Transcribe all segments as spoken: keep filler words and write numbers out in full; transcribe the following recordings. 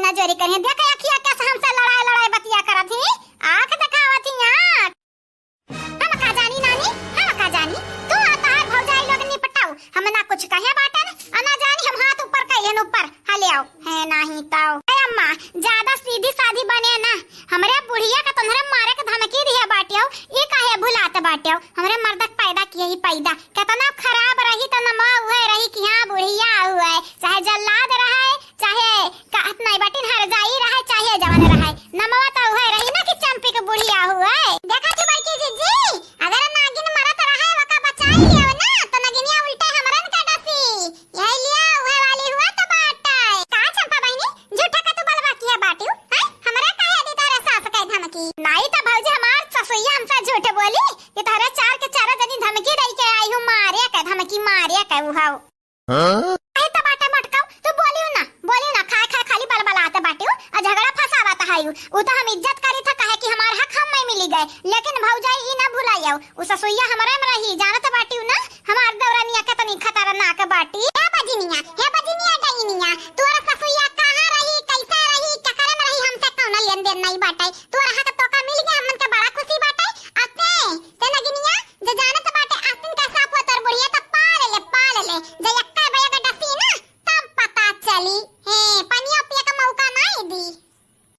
ना जोरी करिहैं। देखा अखिया कैसे हमसे लड़ाई लड़ाई बतिया करत ही, आँख देखावत ही आँख। हम का जानी नानी, हम का जानी। तू आ तोहार भौजाई लोग निपटाऊ, हम ना कुछ कहे बाटन, अउर ना जानी हम हाथ ऊपर कइलेन ऊपर। हले आओ, है नाही ताओ। ए अम्मा, ज्यादा सीधी साधी बने ना। हमरे बुढ़िया का तोहरे मारे के धमकी दिहे बाटेउ, ई काहे भुलात बाटेउ? हमरे मर्दक पैदा किहे ही पैदा। केतना खराब रही त नमवा उहे रही कि हाँ बुढ़िया उहे, चाहे जल्लाद रहे, चाहे कहत नाई बाटिन हरजाई रहे, चाहे जवन रहे, नमवा त उहे रही ना कि चंपी के बुढ़िया हुए। देखा थी बड़की जिज्जी, अगर नागिन मरत रहे, वका बचाई लियो ना, त नगिनिया उल्टे हमरन के डसी। यही लिया उहे वाली हुआ त बाटे। का चंपा बहिनी, झूठा का तू बलवा किहे बाटिउ, हैं? हमरे काहे दी तोहरे सास के धमकी? नाई त भौजी हमार ससुइया हमसे झूठ बोली कि तोहरे चार के चारों जनी धमकी दई के आई हूँ, मारे के धमकी, मारे के उहाऊ। हाँ? अरे त बाटे मटकाऊ, तू बोलियो ना, बोलियो ना, खाए खाए खाली बलबलात बाटिउ, अउर झगड़ा फसावत हइउ। उ त हम इज्जत करी था, काहे कि हमार हक हम में मिली गए, लेकिन भौजाई ई ना भुलाइउ, उ ससुइया हमरे में रही, जानत बाटिउ ना, हमार देवरनिया केतनी खतरनाक बाटी। हे बजिनिया, हे बजिनिया डइनिया, तोर ससुइया कहाँ रही, कैसे रही, केकरे में रही, हमसे कौनो लेन देन नहीं बाटे। तोर हक तोका मिल गए, हमन के बड़ा खुशी बाटे। अते, ते नगिनिया, जे जानत बाटे आसिन के साफ हो तोर बुढ़िया, त पाल ले, पाल ले। जे एक्का बया के डसी ना, तब पता चली। हे, पनिया पिए के मौका नाई दी।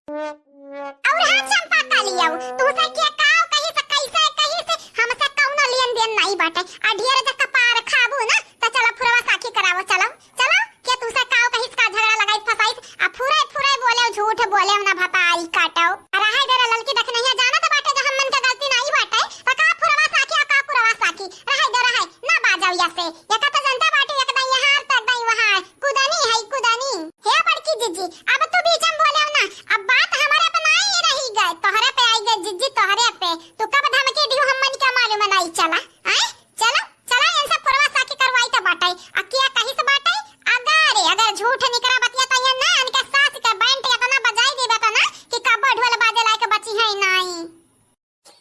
अउर हाँ चंपा कालियाऊ, तू से के काव कही से, कैसे कही से, हमसे कौनो लेन देन नाई बाटे। आ ढेर जे कपार खाबू ना, त चलो फुरवा साखी करावो, चलो। चलो, के तू से काव कहिस का झगड़ा लगाइस फसाइस, आ फुरे फुरे बोलेउ, झूठ बोलेउ ना भताई काटेउ। आ रहे दे रे ललकी दखिनहिया, जानत बाटे जे हमन के गलती नाई बाटे, त का फुरवा साखी आ का कुरवा साखी, रहे दे रहे, ना बाजव या से। एका त जनता बाटे, एक दाई यहाँ त एक दाई वहाँ, कुदनी है कुदनी। हे बड़की जिज्जी, अब तू बीच में बोलेउ ना, अब बात हमरे पे नाई रही गए, तोहरे पे आई गए जिज्जी, तोहरे पे। तू कब धमकी दिहू हमन के मालूम नाई चला, आय? चलो, चलो, इनसे फुरवा साखी करवाई त बाटे। आ किया कहिस बाटे? अगर, अगर झूठ निकरा बतिया त ये ना, इनके सास के बैंड इतना बजाई देबे त ना कि कब्बो ढोल बाजे लायक बचिहैं नाई।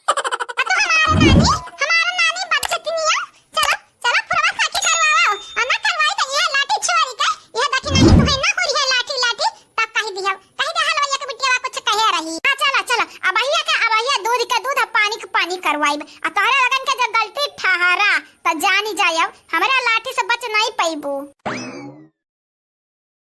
आ तू हमार नानी, हमार नानी बदचतिनिया। चलो, चलो, फुरवा साखी करवाओ। आ ना करवाई त ये लाठी छोरी के, ये देखी नहीं तुम्हें ना हुई है लाठी, लाठी। तब कही दिया, कही दे हलवाइया के बिटिया कुछ कहे रही। हाँ, चला, चला, अबहिया के अबहिया, दूध के दूध, पानी के पानी करवाइब। आ तोहरे लगन के जब गलती ठहरा, त जानी जायब, हमरे लाठी से बच नहीं पइबू।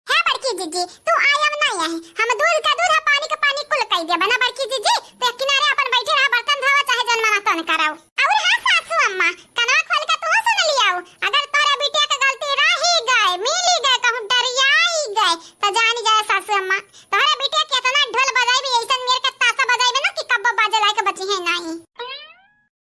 हे बड़की जिज्जी, तू आयब नहीं है, हम दूध के दूध, पानी के पानी कुल कही देब ना बड़की जिज्जी। तो एक किनारे अपन बैठी रहा, बर्तन धोवा, चाहे जौन मना तौन कराओ। अउर हाँ सासू अम्मा, कनवा खोल के तू सुन लियाओ, अगर तोहरे बिटिया के गलती रही गए, मिली गए, कहूँ डरियाई गए, त जानी जाए सासू अम्मा, तोहरे बिटिया केतना ढोल बजाइबे, ऐसन मेर के तासा बजाइबे ना कि कब्बो बाजे लायक बचिहैं नाई।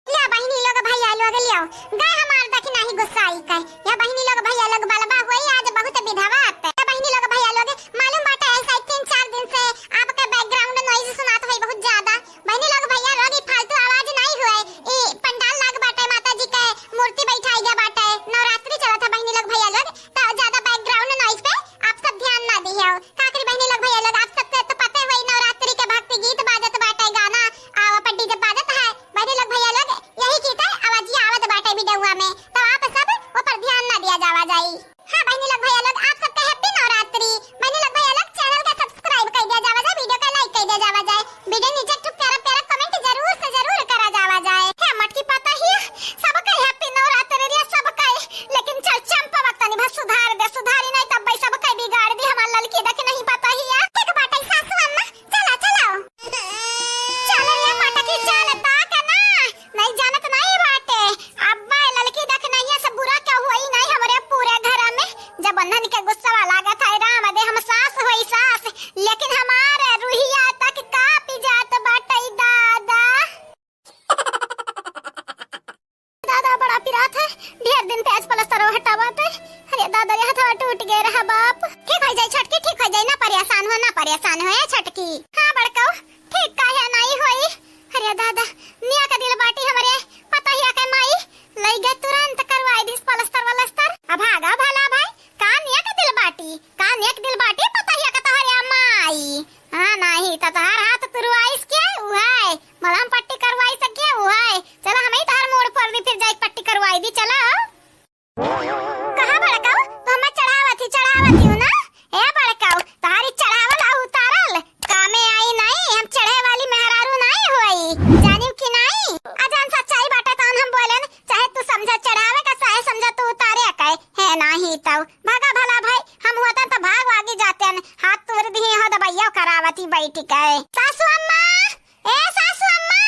लिया बहिनी लोग, भैया लोग, लियाओ, गए हमार दखिनही गुस्साई के। या बहिनी लोग, भैया लोग, बलबा हुई आज बहुत विधवा आते। या बहिनी लोग, भैया लोग, मालूम बाटे ऐसा तीन चार दिन से आपके background noise सुनात हुई बहुत ज्यादा। बहिनी लोग, भैया लोग, ई फालतू आवाज नहीं हुए, ई पंडाल लाग बाटे, माता जी के मूर्ति बैठाई गया बाटे, नवरात्रि चलत है बहिनी लोग, भैया लोग, त ज्यादा background noise पे आप सब ध्यान ना दियो। का करी बहिनी लोग, भैया लोग, आप सबके तो पते हुई नवरात्रि के भक्ति गीत बाजत बाटे, गाना, आ, ऊपर DJ बाजत है। बहिनी लोग, भैया लोग, यही की तो आवाजिया आवत बाटे वीडियोआ में, तो आप सब ऊपर ध्यान ना दिया जावा जाई। हाँ बहिनी लोग, भैया लोग, आप सबके happy नवरात्रि। बहिनी लोग, भैया लोग, channel का subscribe कर दिया जावा जाए, video का like कर दिया जावा जाए, video नीचे एक ठो प्यारा प्यारा comment जरूर से जरूर करा जावा जाए। हे मटकी पता ही, सबका happy नवरात्रि रे सबका, लेकिन चल चंपा तनी भा सुधार दे, सुधारी नहीं तब भाई सबका बिगाड़ दी हमार ललकी दखिनही पता ही। ठीक बाटे सासू अम्मा, चला, चला। चल रे मटकी, चल, ताक ना। नहीं जानत नहीं बाटे। अब्बा, ललकी दखिनहिया से बुरा क्या हुई नहीं हमरे पूरे घर में। जब बंधन के गुस्सा लागत है, राम दे हम सास होई सास, लेकिन हमारे रुहिया तक कापी जात बाटे दादा। दादा, बड़ा पिरात है, ढेर दिन पे आज पलस्तरवा हटावत है। अरे दादा, ये हथवा टूट गए रहा बाप। ठीक हो जाए छोटकी, ठीक हो जाए, ना परेशान हो, ना परेशान हो, ए छोटकी। हाँ बड़कऊ, ठीक काहे नहीं होई। अरे दादा, निया का दिल बाटी हमरे पतोहिया के माई, लई गए तुरंत करवाई दिस पलस्तर वलस्तर। अब भागा भला भाई, का निया का दिल बाटी, का निया का दिल बाटी पतोहिया का तोहरे माई। हाँ, नाही, त तोहार हाथ तुरवाइस के उहै, मलहम पट्टी करवाइस के उहै। चला, हमही तोहार मूड़ फोर दी, फिर जाइके पट्टी करवाई दी, चला। कहाँ बड़काऊ? तो हमें चढ़ावत ही, चढ़ावत ही हूँ ना। ए बड़काऊ, तोहारी चढ़ावल अउता तो। भागा भला भाई, हम होतन तो भाग वागी जातेन। हाथ तूर दिही हो दबइया करावती बैठी के। सासू अम्मा, ए सासू अम्मा।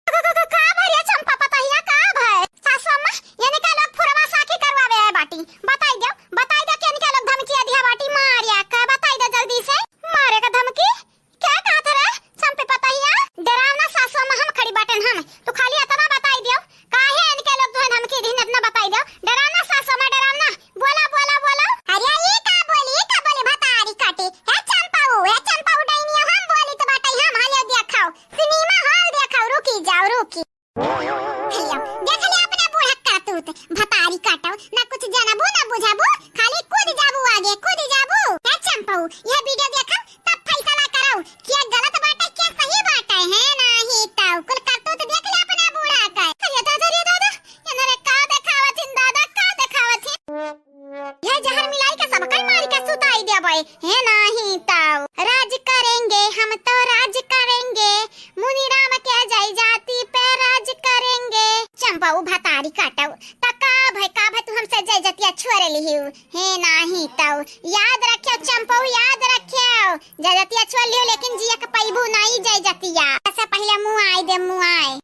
का, का, का, का भय रे चंपा पतहिया, का भय? सासू अम्मा, एनके लोग फुरवा साखी करवावे आए बाटी। बताई देउ, बताई देउ कि एनके लोग धमकिया दिहा बाटी, मारिया का बताई दे जल्दी से। मारे का धमकी? क्या कहत रे चंपा पतहिया? डराव ना सासू अम्मा, हम खड़ी बाटेन हम। तू खाली एतना बताई देउ, काहे एनके लोग तुहे धमकी दिहिन, एतना बताई देउ। डराव ना सासू अम्मा, डराव ना। बोला, बोला, बोला। अरे ई का बोली, ई का बोली भतारी काटे? हे चंपाऊ, हे चंपाऊ डैनिया, हम बोली तो बाटे, हम हाले देखाओ। सिनेमा हॉल देखाओ, रुकी जाओ, रुकी। देख लिया, देख लिया अपने बूढ़ा करतूत, भतारी काटो, ना कुछ जानबू, ना बुझाबू, खाली कूद जाबू आगे, कूद जाबू। हे चंपाऊ, ये वीडियो देखो, तब फैसला करो, क्या गलत बाटे, क्या सही बाटे, है नाही तो। कुल करतूत देख लिया अपने बूढ़ा का। अरे दादा, रे दादा, एनरे का देखावत हिन दादा, का देखावत हिन? ये जहर मिलाई के सबका मारी के सुताई देबे। हे नाही तो राज करेंगे, हम तो राज करेंगे। मुनि राम के जय जाति पे राज करेंगे। चंपाऊ भतारी काटो, त का भय, का भय तू हमसे जय जतिया छोड़ लिहिउ? हे नाही तो याद रख्यो चंपाऊ, याद रख्यो। जय जतिया छोड़ लिहिउ, लेकिन जिया के पैबू नाही जय जतिया। ऐसे पहले मुँह आए दे, मुँह आए।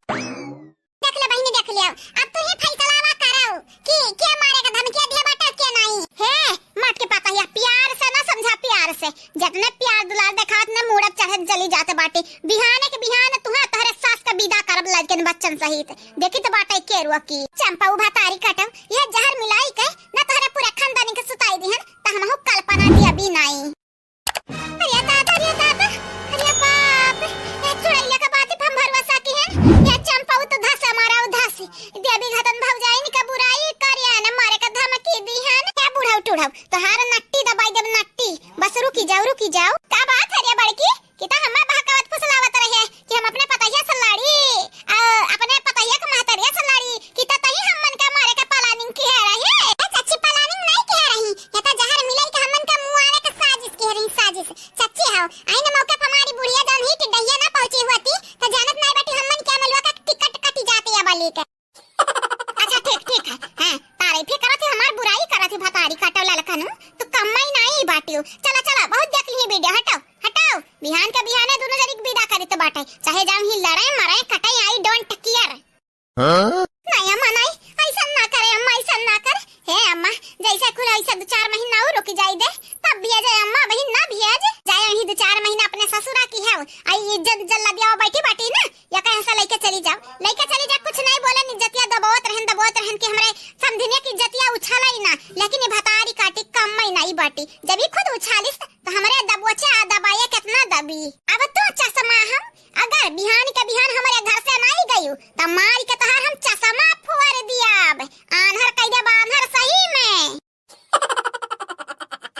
देख ले बहिनी, देख ले, अब तू ही फैसलावा करो कि के मारे का धमकिया दिया बाटे, के नाही। हे, मत के पता है, प्यार से ना समझा, प्यार से। जतने प्यार दुलार देखा, उतने मूड़त चढ़त जली जाते बाटे। बिहाने के बिहाने तुहे तोहरे सास का विदा करब लड़कन बच्चन सहित। देखी तो बाटे के रुआ की। चंपा उभा तारी काटो, ये जहर मिलाई के ना तोहरे पूरे खानदानी के सुताई दिहन, त हमहू कल्पना दिया भी नाही। अरे दादा, अरे दादा, अरे बाप, ए चुड़ैया का बात हम भरोसा की है। ये चंपा उ तो धस हमारा उ धस। देवी घतन भौजाइन का बुराई करिया ने मारे का धमकी दी है ने। ए बुढ़ऊ टुढ़ऊ, तोहार नट्टी दबाई देब नट्टी। बस रुकी जाओ, रुकी जाओ। का बात है रे बड़की? कि त हमें बहकावत फुसलावत रहे कि हम अपने पतहिया से लड़ी, आ, अपने पतहिया के महतरिया से लड़ी, कि त तही हमन का मारे का planning किहे रही। ए, चाची planning नहीं किहे रही, ये त जहर मिलाई के हमन का मुआवे के साजिश किहे रही, साजिश। चाची हो, आइन मौका पर हमारी बुढ़िया जौन ही टिड्डहिया ना पहुंची होती, त जानत नहीं बाटी हमन के अमलवा का टिकट कटी जाती है बली के। अच्छा, ठीक, ठीक है। हाँ, तारीफे करत ही, हमार बुराई करत ही, भतारी काटो ललकनु, तू कम्मई नाई बाटियो। चला, चला, बहुत देख ली वीडियो, हटाओ, हटाओ। बिहान के बिहाने दोनों जनी के विदा करी तो बाटे, चाहे जाऊं ही लड़े, मरे, कटे, I don't care। हाँ? नहीं अम्मा, नहीं, ऐसा ना करे अम्मा, ऐसा ना कर। हे अम्मा, जैसे खुला ऐसा दो चार महीना और रुक जाई दे, तब भेजे अम्मा, अबहिन ना भेजे। जाए वहीं दो चार महीना अपने ससुरा की है, आई इज्जत जल्ला दिया